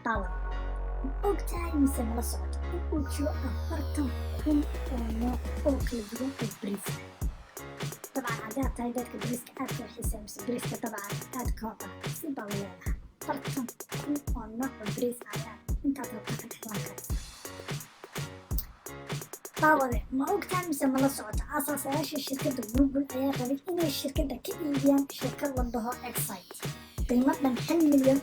Daawade, ma ogtahay mise mala socoto in uu jiro 40,000 oo nooc oo kala duwan oo bariis ah? Dabcan haddii aad tahay dadka bariiska aadka u xiiseeya mise bariiska dabcan aadka u cuna, si baa u leedahay 40,000 oo nooc oo bariis ah ayaa intaad rabto ka dhexlan karaysa. Daawade, ma ogtahay mise mala socoto aasaasayaasha shirkadda Google ayaa rabay inay shirkadda ka iibiyaan shirkad la dhaho Excite qiimo dhan $1 milyan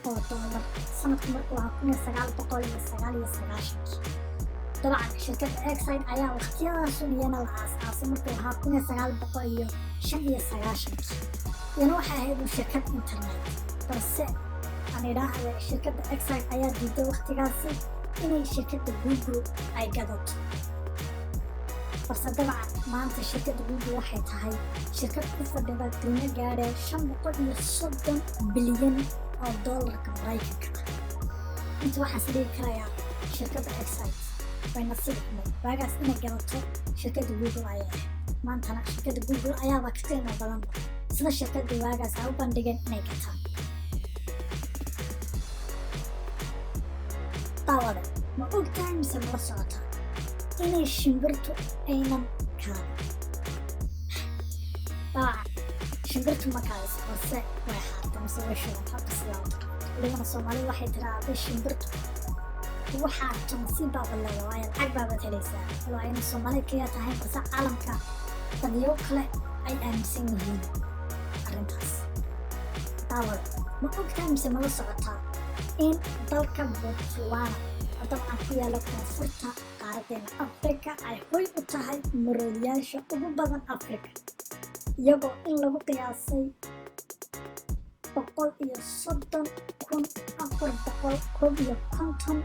sanadku markuu ahaa 1999-kii? Dabcan shirkadda Excite ayaa waqtiyadaasun iyana la aas-aasay markuu ahaa 1995-kii. Iyana waxay ahayd un shirkad internet, balse aan idhaahde shirkadda Excite ayaa diiday waqtigaasi inay shirkadda Google ay gadato. Balse dabcan maanta shirkadda Google waxay tahay shirkad ku fadhida qiimo gaadhaya 530 bilyan oo doolarka Maraykanka ah. Inta waxaas dhigi karayaa, shirkadda Excite way nasiib xumay waagaas inay gadato shirkadda Google ayay ahayd. Maantana shirkadda Google ayaaba ka qiimo badanba isla shirkadda waagaas ay u bandhigeen inay gataan. Daawade, ma ogtahay mise mala socotaa inay shimbirtu aynan kaadin? Dabcan shimbirtu ma kaadiso, balse way xaarta mise way shubanta, hadda sidaa u taqaanto. Welibana Soomaalida waxay tiraa hadday shimbirtu kugu xaarto, nasiib baaba leeda, waayo lacag baabaad helaysaa. Walow ayna Soomaalida keliya tahay, balse caalamka dadyo kale ay aaminsan yihiin arrintaas. Daawade, ma ogtahay mise mala socotaa in dalka Botswana oo dabcan ku yaala koonfurta qaaradeena Afrika ay hoy u tahay maroodiyaasha ugu badan Afrika, iyagoo in lagu qiyaasay 130,451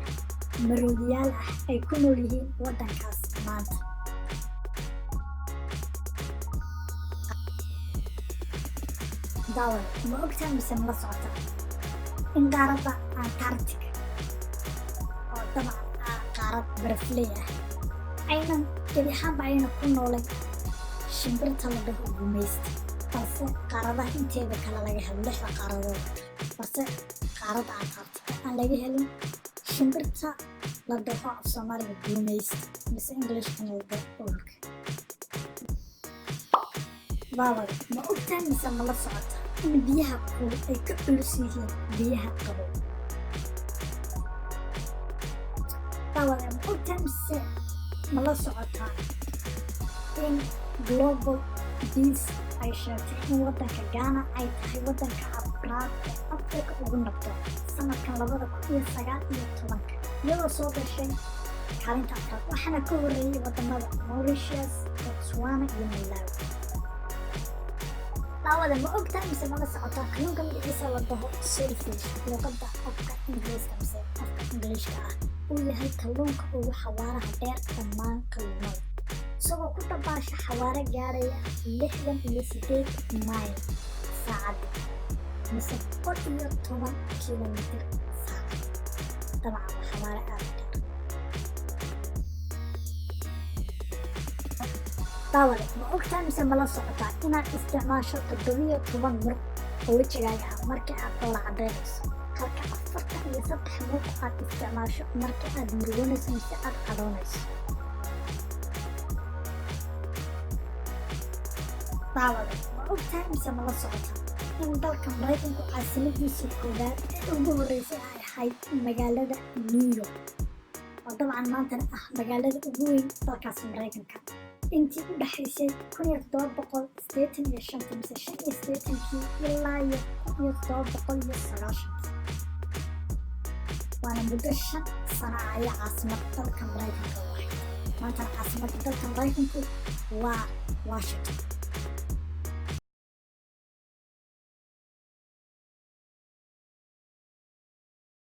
maroodiyaal ah ay ku nool yihiin waddankaas maanta? Daawade, ma ogtahay mise mala socota in qaaradda Antarctica oo dabcan ah qaarad barafley ah aynan gebi ahaanba ayna ku noolayn shimbirta la dhaho gumaysta, balse qaaradaha inteeda kale laga helo, lixda qaaradood, balse qaaradda Antarctica aan laga helin shimbirta la dhaho af Soomaaliga gumaysta mise Englishkana la dhaho owlka? Daawade, ma ogtahay mise mala socota in biyaha kulul ay ka culus yihiin biyaha qabow? Daawade, ma ogtahay mise mala socotaa in Global Peace ay sheegtay in waddanka Ghana ay tahay waddanka afraad ee Afrika ugu nabdoon sanadkan 2019-ka, iyadoo soo gashay kaalinta afraad, waxaana ka horreeyay wadamada Mauritius, Botswana iyo Malawi? Daawade, ma ogtahay mise mala socotaa kalluunka magaciisa la dhaho swordfish luuqadda afka Ingiriiska mise afka Ingiliishka ah uu yahay kalluunka ugu xawaaraha dheer dhammaan kalluunada, isagoo ku dabaasha xawaare gaaraya 68 mayl saacadii mise 110 kilomitir saacad? Dabcan waa xawaare aada u dheer. Daawade, ma ogtahay mise mala socotaa inaad isticmaasho 17 muruq oo wejigaaga ah markii aad dhoola caddaynayso, halka 43 muruq aad isticmaasho markii aad murugoonayso mise aad cadhoonayso? Daawade, ma ogtahay mise mala socotaa in dalka Maraykanku caasimadiisii koowaad ee ugu horreysay ay ahayd magaalada New York, oo dabcan maantana ah magaalada ugu weyn dalkaasi Maraykanka, intii u dhexaysay 1785-tii mise 85-kii ilaa iyo 1790-kii, waana muddo 5 sano ah ayaa caasimad dalka Maraykanka u ahayd? Maantana caasimadda dalka Maraykanku waa Washington.